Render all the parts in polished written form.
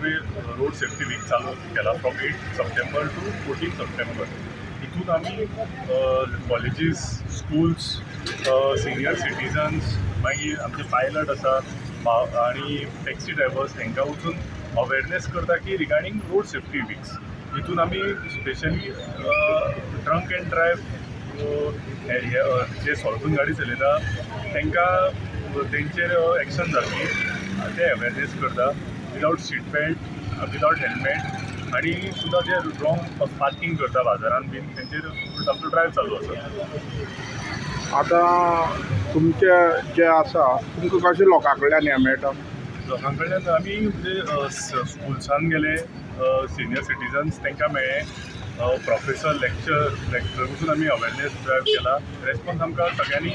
आमी road safety week चालू केला from 8 September to 14 September. हितून आमी कॉलेजीस, स्कुल्स, सिनियर सिटीजन्स, मागीर आमचे पायलट आसा आनी टॅक्सी ड्रायव्हर्स, हांकां वचून अवेरनेस करता की रिगार्डींग रोड सेफ्टी विक्स. हितून आमी स्पेशली ड्रंक एंड ड्रायव्ह, जे सोरोपून गाडी चलयता तांकां तेंचेर एक्शन जातली ते अवेरनेस करता. Without seat belt, without helmet आनी सुद्दां जे रॉंग पार्किंग करता बाजारान बीन, तेंचेर आमचो ड्रायव्ह चालू आसा. आतां तुमचे जे आसा, तुमकां कशें लोकां कडल्यान हें मेळटा? लोकां कडल्यान आमी म्हणजे स्कुल्सान गेले, सिनियर सिटीजन्स तांकां मेळ्ळे, प्रोफेसर, लेक्चर वचून आमी अवेरनेस ड्रायव्ह केला. रेस्पॉन्स आमकां सगळ्यांनी,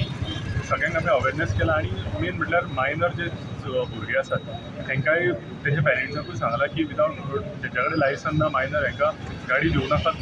सगळ्यांक आमी अवेरनेस केला आनी मेन म्हटल्यार मायनर जे भुरगे आसात, तांकांय तेंच्या पेरंट्सांकूय सांगलां की विदावट, तेंच्या कडेन लायसन ना, मायनर, हांकां गाडी दिवं नाकात.